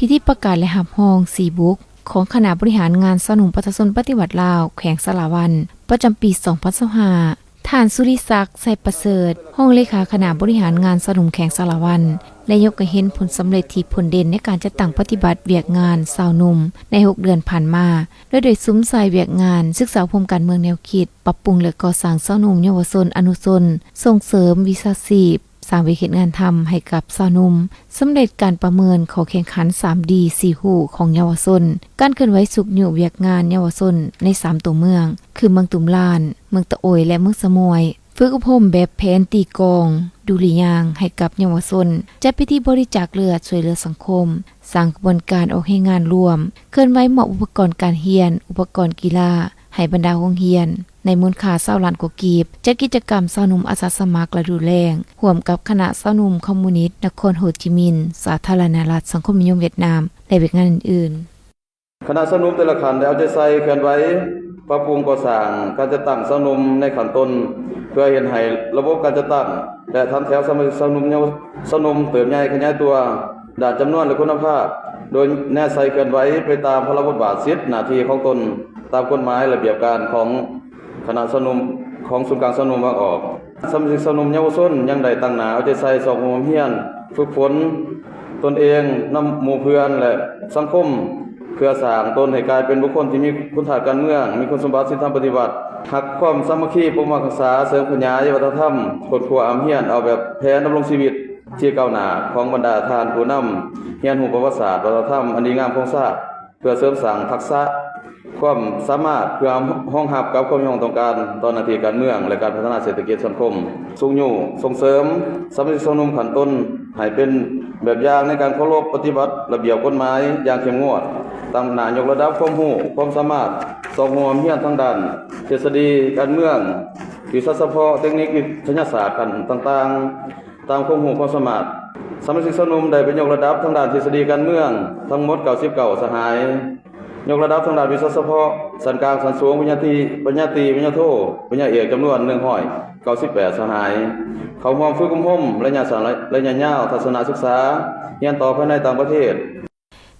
ພິທີປະກາດ ແລະ ຮັບຮອງ ສີ່ບຸກ ຂອງຄະນະບໍລິຫານງານຊາວໜຸ່ມປະຊາຊົນປະຕິວັດລາວ ແຂວງສາລະວັນ ປະຈຳປີ ສອງພັນຊາວຫ້າ ທ່ານ ສຸລິສັກ ໄຊປະເສີດ ຮອງເລຂາຄະນະບໍລິຫານງານຊາວໜຸ່ມແຂວງສາລະວັນ ໄດ້ຍົກໃຫ້ເຫັນຜົນສຳເລັດທີ່ພົ້ນເດັ່ນໃນການຈັດຕັ້ງປະຕິບັດວຽກງານຊາວໜຸ່ມໃນຫົກເດືອນຜ່ານມາ ໂດຍໄດ້ສຸມໃສ່ວຽກງານສຶກສາອົບຮົມການເມືອງແນວຄິດ, ປັບປຸງ ແລະ ກໍ່ສ້າງຊາວໜຸ່ມເຍົາວະຊົນອະນຸຊົນ, ສົ່ງເສີມວິຊາຊີບ, ສ້າງວຽກເຮັດງານທຳໃຫ້ກັບຊາວໜຸ່ມ, ສຳເລັດການປະເມີນຂໍ້ແຂ່ງຂັນ ສາມດີ ສີ່ຮູ້ຂອງເຍົາວະຊົນ, ການເຄື່ອນໄຫວຊຸກຍູ້ວຽກງານເຍົາວະຊົນໃນສາມຕົວເມືອງ ຄື ເມືອງຕຸ້ມລານ, ເມືອງຕະໂອຍ ແລະ ເມືອງສະໝວຍ, ຝຶກອົບຮົມແບບແຜນຕີກອງ, ດູລິຍ່າງໃຫ້ກັບເຍົາວະຊົນ, ຈັດພິທີບໍລິຈາກເລືອດຊ່ວຍເຫຼືອສັງຄົມ, ສ້າງຂະບວນການອອກແຮງງານລວມ, ເຄື່ອນໄຫວມອບອຸປະກອນການຮຽນ, ອຸປະກອນກິລາໃຫ້ບັນດາໂຮງຮຽນ ໃນມູນຄ່າຊາວລ້ານກວ່າກີບ, ຈັດກິດຈະກຳຊາວໜຸ່ມອາສາສະໝັກລະດູແລ້ງ ຮ່ວມກັບຄະນະຊາວໜຸ່ມຄອມມູນິດນະຄອນໂຮຈິມິນ ສາທາລະນະລັດສັງຄົມນິຍົມຫວຽດນາມ ແລະ ວຽກງານອື່ນໆ. ຄະນະຊາວໜຸ່ມແຕ່ລະຂັ້ນໄດ້ເອົາໃຈໃສ່ເຄື່ອນໄຫວ ປັບປຸງກໍ່ສ້າງການຈັດຕັ້ງຊາວໜຸ່ມໃນຂັ້ນຕົ້ນ ເພື່ອເຮັດໃຫ້ລະບົບການຈັດຕັ້ງ ແລະ ຖັນແຖວສະມາຊິກຊາວໜຸ່ມເຍົາ ຊາວໜຸ່ມເຕີບໃຫຍ່ຂະຫຍາຍຕົວດ້ານຈຳນວນ ແລະ ຄຸນນະພາບ ໂດຍແນໃສ່ເຄື່ອນໄຫວໄປຕາມພາລະບົດບາດສິດໜ້າທີ່ຂອງຕົນ ຕາມກົດໝາຍລະບຽບການຂອງຄະນະຊາວໜຸ່ມ ຂອງສູນກາງຊາວໜຸ່ມວາງອອກ. ສະມາຊິກຊາວໜຸ່ມເຍົາວະຊົນຍັງໄດ້ຕັ້ງໜ້າເອົາໃຈໃສ່ຊອກໂຮມຮຽນ ຝຶກຝົນຕົນເອງນຳໝູ່ເພື່ອນ ແລະ ສັງຄົມ ເພື່ອສ້າງຕົນໃຫ້ກາຍເປັນບຸກຄົນທີ່ມີຄຸນທາດການເມືອງ, ມີຄຸນສົມບັດສິນທຳປະຕິວັດ, ຮັກຄວາມສາມັກຄີ, ປົກປັກຮັກສາ, ເສີມຂະຫຍາຍວັດທະນະທຳ, ຄົ້ນຄວ້າອຳຮຽນເອົາແບບແຜນດຳລົງຊີວິດທີ່ກ້າວໜ້າຂອງບັນດາທ່ານຜູ້ນຳ, ຮຽນຮູ້ປະຫວັດສາດ, ວັດທະນະທຳອັນດີງາມຂອງຊາດ ເພື່ອເສີມສ້າງທັກສະຄວາມສາມາດ ເພື່ອຮອງຮັບກັບຄວາມຕ້ອງການຕໍ່ໜ້າທີ່ການເມືອງ ແລະ ການພັດທະນາເສດຖະກິດສັງຄົມ, ຊຸກຍູ້ສົ່ງເສີມສະມາຊິກຊາວໜຸ່ມຂັ້ນຕົ້ນໃຫ້ເປັນແບບຢ່າງໃນການເຄົາລົບປະຕິບັດລະບຽບກົດໝາຍຢ່າງເຂັ້ມງວດ, ຕັ້ງໜ້າຍົກລະດັບຄວາມຮູ້ຄວາມສາມາດ ຊອກໂຮມຮຽນທາງດ້ານທິດສະດີການເມືອງ, ວິຊາສະເພາະ, ເຕັກນິກ, ວິທະຍາສາດຂັ້ນຕ່າງໆ ຕາມຄວາມຮູ້ຄວາມສາມາດ. ສະມາຊິກຊາວໜຸ່ມໄດ້ໄປຍົກລະດັບທາງດ້ານທິດສະດີການເມືອງທັງໝົດເກົ້າສິບເກົ້າສະຫາຍ, ຍົກລະດັບທາງດ້ານວິຊາສະເພາະ ຊັ້ນກາງ, ຊັ້ນສູງ, ປະລິນຍາຕີ, ປະລິນຍາໂທ, ປະລິນຍາເອກ ຈຳນວນໜຶ່ງຮ້ອຍເກົ້າສິບແປດສະຫາຍ, ເຂົ້າຮ່ວມຝຶກອົບຮົມໄລຍະສັ້ນ, ໄລຍະຍາວ, ທັດສະນະສຶກສາ, ຮຽນຕໍ່ພາຍໃນຕ່າງປະເທດ.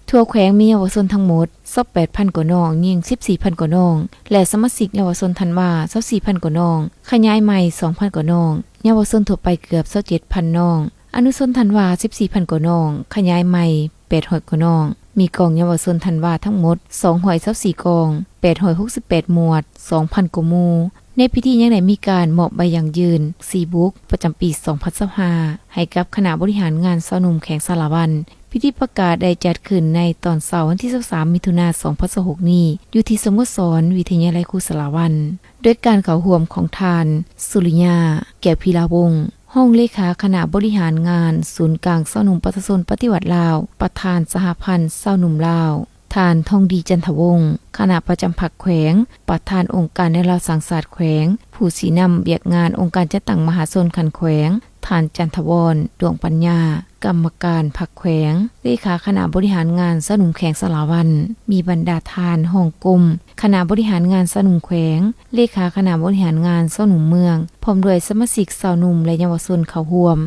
ທົ່ວແຂວງມີເຍົາວະຊົນທັງໝົດຊາວແປດພັນກວ່ານ້ອງ, ຍິງສິບສີ່ພັນກວ່ານ້ອງ ແລະ ສະມາຊິກເຍົາວະຊົນທັນວາຊາວສີ່ພັນກວ່ານ້ອງ, ຂະຫຍາຍໃໝ່ສອງພັນກວ່ານ້ອງ, ເຍົາວະຊົນທົ່ວໄປເກືອບຊາວເຈັດພັນນ້ອງ, ອະນຸຊົນທັນວາສິບສີ່ພັນກວ່ານ້ອງ, ຂະຫຍາຍໃໝ່ແປດຮ້ອຍກວ່ານ້ອງ, ມີກອງເຍົາວະຊົນທັນວາທັງໝົດສອງຮ້ອຍຊາວສີ່ກອງ, ແປດຮ້ອຍຫົກສິບແປດໝວດ, ສອງພັນກວ່າໝູ່. ໃນພິທີຍັງໄດ້ມີການມອບໃບຢັ້ງຢືນ ສີ່ບຸກ ປະຈຳປີສອງພັນຊາວຫ້າ ໃຫ້ກັບຄະນະບໍລິຫານງານຊາວໜຸ່ມແຂວງສາລະວັນ. ພິທີປະກາດໄດ້ຈັດຂຶ້ນໃນຕອນເຊົ້າວັນທີຊາວສາມ ມິຖຸນາ ສອງພັນຊາວຫົກນີ້ ຢູ່ທີ່ສະໂມສອນວິທະຍາໄລຄູສາລະວັນ ໂດຍການເຂົ້າຮ່ວມຂອງທ່ານ ສຸລິຍາ ແກ້ວພິລາວົງ ຮອງເລຂາຄະນະບໍລິຫານງານສູນກາງຊາວໜຸ່ມປະຊາຊົນປະຕິວັດລາວ, ປະທານສະຫະພັນຊາວໜຸ່ມລາວ, ທ່ານ ທອງດີ ຈັນທະວົງ ຄະນະປະຈຳພັກແຂວງ, ປະທານອົງການແນວລາວສ້າງຊາດແຂວງ, ຜູ້ຊີ້ນຳວຽກງານອົງການຈັດຕັ້ງມະຫາຊົນຂັ້ນແຂວງ, ທ່ານ ຈັນທະວອນ ດວງປັນຍາ ກຳມະການພັກແຂວງ, ເລຂາຄະນະບໍລິຫານງານຊາວໜຸ່ມແຂວງສາລະວັນ, ມີບັນດາທ່ານຮອງກົມຄະນະບໍລິຫານງານຊາວໜຸ່ມແຂວງ, ເລຂາຄະນະບໍລິຫານງານຊາວໜຸ່ມເມືອງ, ພ້ອມດ້ວຍສະມາຊິກຊາວໜຸ່ມ ແລະ ເຍົາວະຊົນເຂົ້າຮ່ວມ.